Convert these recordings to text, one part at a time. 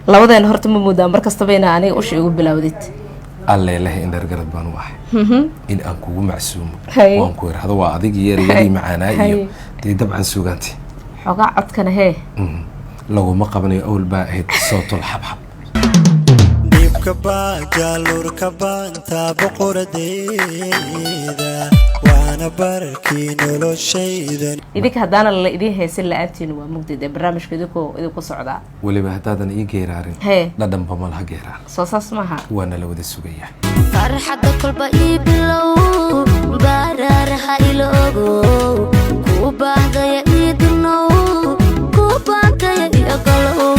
Labadeena horta ma moodaa mar kastaba inaa aniga usha igu bilowdid. Alleelahay, indhargarad baan u ahay in aan kugu macsuumo. Waan ku irahdo waa adig iyo ereyadii macaanaa iyo dee dabcan suugaanti. Xoogaa codkana hee. Laguma qabanayo, awal baa ahayd sootul xabxab. Dhibka baa jaaluurka baantaa boqoradeyda, waana barkii noloshayda. Idinka haddaana la idiin haysan, la-aantiinu waa mugdi dee barnaamijka idinkoo idinku socdaa. Weliba haddaadan ii geeraarin, Hee. dhadhanba ma laha geeraar. Soo saas maaha. Waana la wada sugayaa. Farxadda kolba ii bilow, baaraaraha ila ogow, kuu baahdaya ii dirnow, kuu baantaya ii ogolow.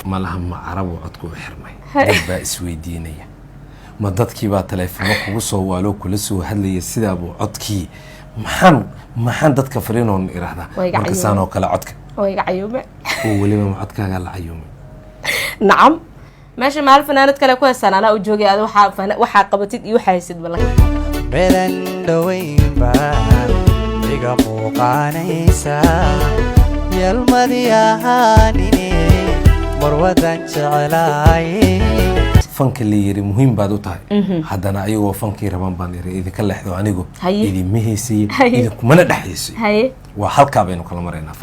Malaha ma carabu codku u xirmay? Dad baa isweydiinaya, ma dadkiibaa taleefono kugu soo waaloo kula soo hadlaya? Sidaabuu codkii, maxaan dadka fariinoon iraahdaa? Waa iga marka saan oo kale codka. Oo iga cayuume. Oo weliba ma codkaagaa la cayuumay? Nacam, meesha maal fanaanad kale ku haystaan, anaa u joogay. Ada waxaa waxaa qabatid iyo waxaa haysid bala. Meelan dhowayn baan iga muuqaanaysa, yalmadii ahaanine marwadan jeclaay. Fanka la yiri muhiim baad u tahay, haddana ayagoo fankii raban baan iri idinka leexdo anigu. Idinma heysayey, idinkumana dhex heysay. Waa halkaa baynu kala maraynaa.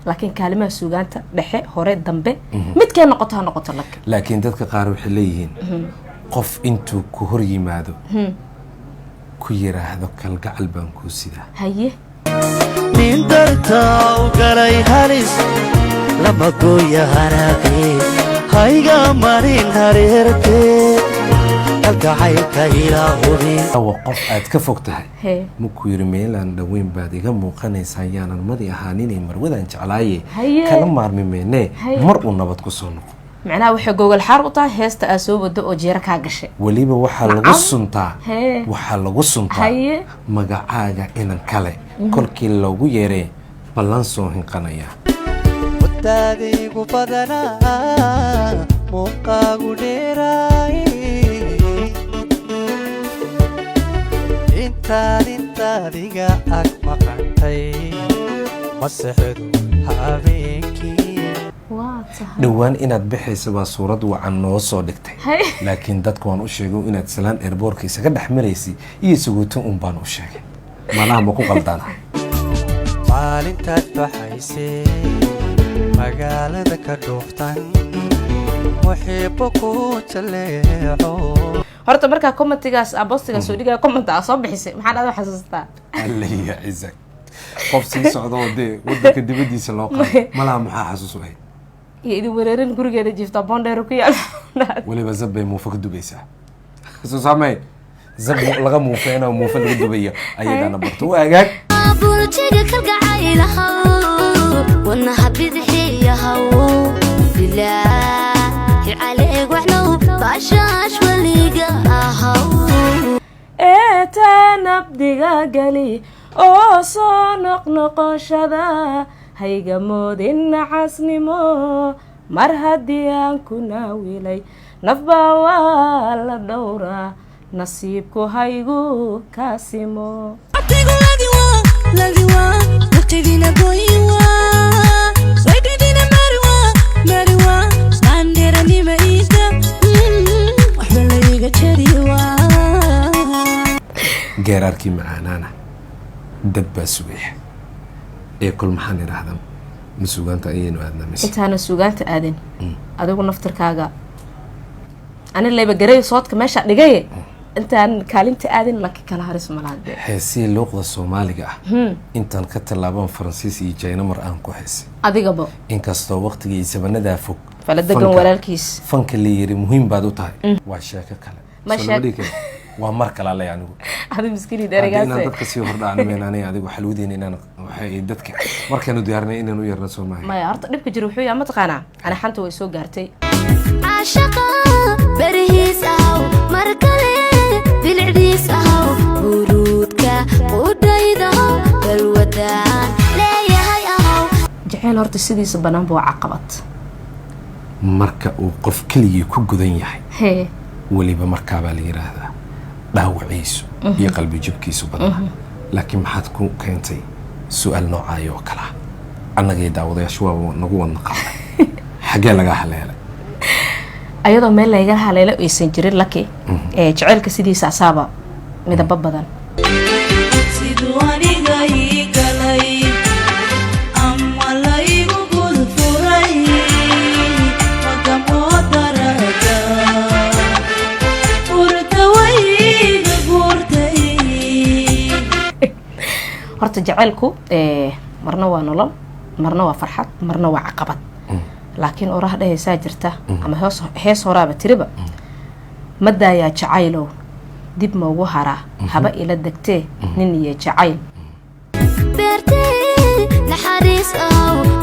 Laakiin kaalimaha suugaanta dhexe, hore, dambe, midkee noqoto ha noqoto lak. Laakiin dadka qaar waxay leeyihiin, qof intuu ku hor yimaado ku yiraahdo "Kalgacal baan kuu sidaa." Nin dartaa u galay halis lama gooya hanaaqee, hayga marin hareertee, kalgacaylka ilaa hubin. Waa qof aad ka fog tahay. Markuu yiri "Meelaan dhoweyn baad iga muuqanaysaa, yaanan madi ahaaninay marwadaan jeclaaye, kala maarmi meynee, mar uu nabad ku soo noqo." Macnaha waxay gogol xaar u tahay heesta aa soo wado oo jeera kaa gashay. Weliba waxaa lagu suntaa, waxaa lagu suntaa magacaaga inan kale kolkii loogu yeeree ballan soo hinqanaya. Muddaadaygu badanaa, muuqaagu dheeraay, intaad iga ag maqantay masexdu habeenkii. Waa tahay. Dhowaan inaad bixaysa baa suurad wacan noo soo dhigtay. Laakiin dadka waan u sheegay inaad salaan airportka isaga dhex maraysay iyo saguutin un baan u sheegay. Malaha ma ku qaldana? Maalintaad baxaysay magaalada ka dhuuftan, muxiibo ku jaleeco. Horta markaa commentigaas aa postigaa soo dhigaya, comment aa soo bixisay, maxaa dhada xasuustaa? Alla ya cizak, qof sii socda oo dee wadanka dibadiisa loo qaaday, malaha maxaa xasuus u ahayd? Iyo idin wareerin, gurigeeda jiiftaa boondheer ku yaal. Weliba zab bay muufa ka dubaysaa, soo saamay zab laga muufeena, muufa laga dubaya ayadaana barto. Waa hagaag. Burjiga kalgacaylahaw, wadnaha bidxiyahaw, bilaahi caleeg waxnow, baashaash weliga ahaw. Eetaa nabdiga gali oo soo noqnoqoshada hayga moodin nacasnimo, mar haddii aan ku naawilay nafbaa waa la dhowraa, nasiibku haygu kaasimo. Abtigu lagi waa, lagi waa, waqtigina goyi waa, waydhidina mari waa, mari waa, maandheeranima iida, waxba layga jari waa. Geeraarkii macaanaana dad baa sugaya ee kol maxaan idhaahdaa, ma sugaanta ayaynu aadnaa mise? Intaana suugaanta aadin, adigu naftirkaaga ani layba garay soodka meesha dhigaye, intaan kaalinta aadin laakiin kala haris malaha dee. Heesihii luuqda Soomaaliga ah intaan ka tallaaban Faransiis iyo Jayno mar aan ku heesay. Adigaba. Inkastoo waqtigii sabanadaa fog. Faladegan walaalkiis. Fanka la yiri muhiim baad u tahay waa sheeko kale. Ma Soo lama dhihi karo. Waa mar kale ale anigu. Adi miskiniid. Hadda inaan Ereygaas dadka sii hordhacno meen adigu xalwadiina inaan waxay dadka markaanu diyaarinay inaan u yeerno, soo maahay? Maya, horta dhibka jira wuxuu yahay, mataqaanaa, ani xanta way soo gaartay. Caashaqa berihiis ahaw, mar kale bilicdiis ahaw, buruudka qudhaydahaw, balwadaan leeyahay ahaw. Jaceyl horta sidiisa banaanba waa caqabad. Marka uu qof keligii ku gudan yahay, weliba markaabaa la yidhaahdaa dhaawaciisu iyo qalbi jabkiisu badnaa. Laakiin maxaad ku keentay su-aal noocaayo oo kale ah? Annagay daawadayaashu waa nagu wadna qalday. Xaggee lagaa haleelay? Ayadoo meel layga haleelo aysan jirin, laki ee jaceylka sidiisa asaaba midabo badan. Siduu aniga ii galay ama laygu gudfuray magamoodaraga hurdawayga guurtay. Horta jaceylku marna waa nolol, marna waa farxad, marna waa caqabad, laakiin oraha dhehaysaa jirta ama hees horaaba tiriba: "Ma daayaa jacaylow, dib ma ugu haraa, haba ila degtee nin iyo jacayl." Beertay naxariis ow.